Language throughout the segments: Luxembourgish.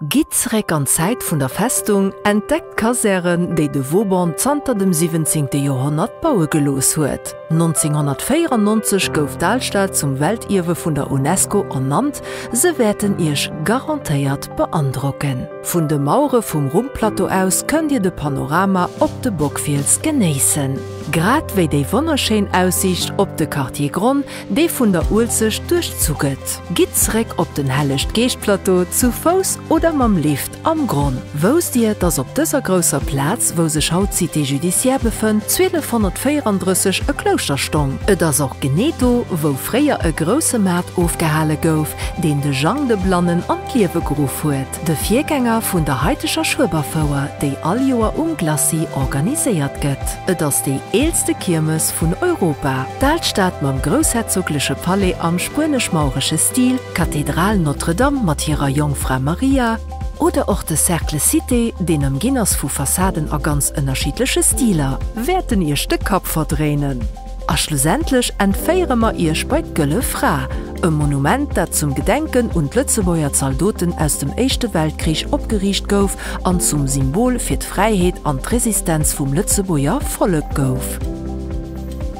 Gitt zeréck an d'Zäit vun der Festung, entdeckt d'Kasären, déi de Vauban zanter dem 17. Joerhonnert baue gelooss huet. 1994 gouf d'Alstad zum Weltierwe vun der UNESCO ernannt. Se wäerten Iech garantéiert beandrocken. Vun de Mauere vum Rummplateau aus kënnt Dir de Panorama op de Bockfiels genéissen, grad wéi déi wonnerschéin Aussiicht op de Quartier Gronn, dee vun der Uelzecht duerchzu gëtt. Gitt zeréck op den Helleg-Geescht-Plateau, zu Fouss oder mam Lift am Gronn. Wousst Dir, dass op dëser grousser Plaz, wou sech haut d'Cité judiciaire befënnt, 1234 e Klouschter stong? Et ass och genee do, wou fréier e grousse Maart ofgehale gouf, deen de Jang de Blannen an d'Liewe geruff huet. De Virgänger vun der haiteger Schueberfouer, déi all Joer um Glacis organiséiert gëtt. Et ass déi eelste Kiermes vun Europa. D'Alstad mam groussherzogleche Palais am spuenesch-mauresche Stil, d'Kathedral Notre-Dame mat hirer Jongfra Maria, oder och de Cercle Cité, deen ëmginn ass vu Fassaden a ganz ënnerschiddleche Stiler, wäerten iech de Kapp verdréinen. A schlussendlech entféiere mer iech bei d'Gëlle Fra, e Monument, dat zum Gedenken un d'Lëtzebuerger Zaldoten aus dem Éischte Weltkrich opgeriicht gouf an zum Symbol fir d'Fräiheet an d'Resistenz vum Lëtzebuerger Vollek gouf.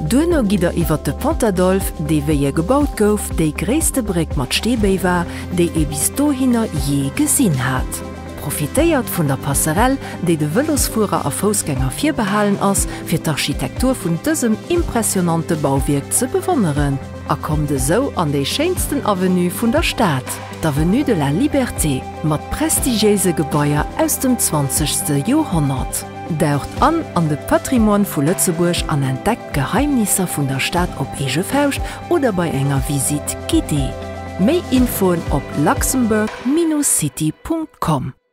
Duerno gitt der iwwer de Pont Adolphe, dee wéi e gebaut gouf, déi gréisste Bréck mat Steebéi war, déi ee bis dohinner jee gesinn hat. Profitéiert vun der Passerelle, déi de Vëlosfuerer a Foussgänger virbehalen ass, fir d'Architektur vun dësem impressionante Bauwierk ze bewonneren a kommt esou an déi schéinsten Avenue vun der Stad, d'Avenue de la Liberté, mat prestigiéise Gebaier aus dem zwanzegste Joerhonnert. Daucht an an de Patrimoine vu Lëtzebuerg an entdeckt d'Geheimnisser vun der Stad op eege Fauscht oder bei enger Visite guidée. Méi Infoen op luxembourg-city.com.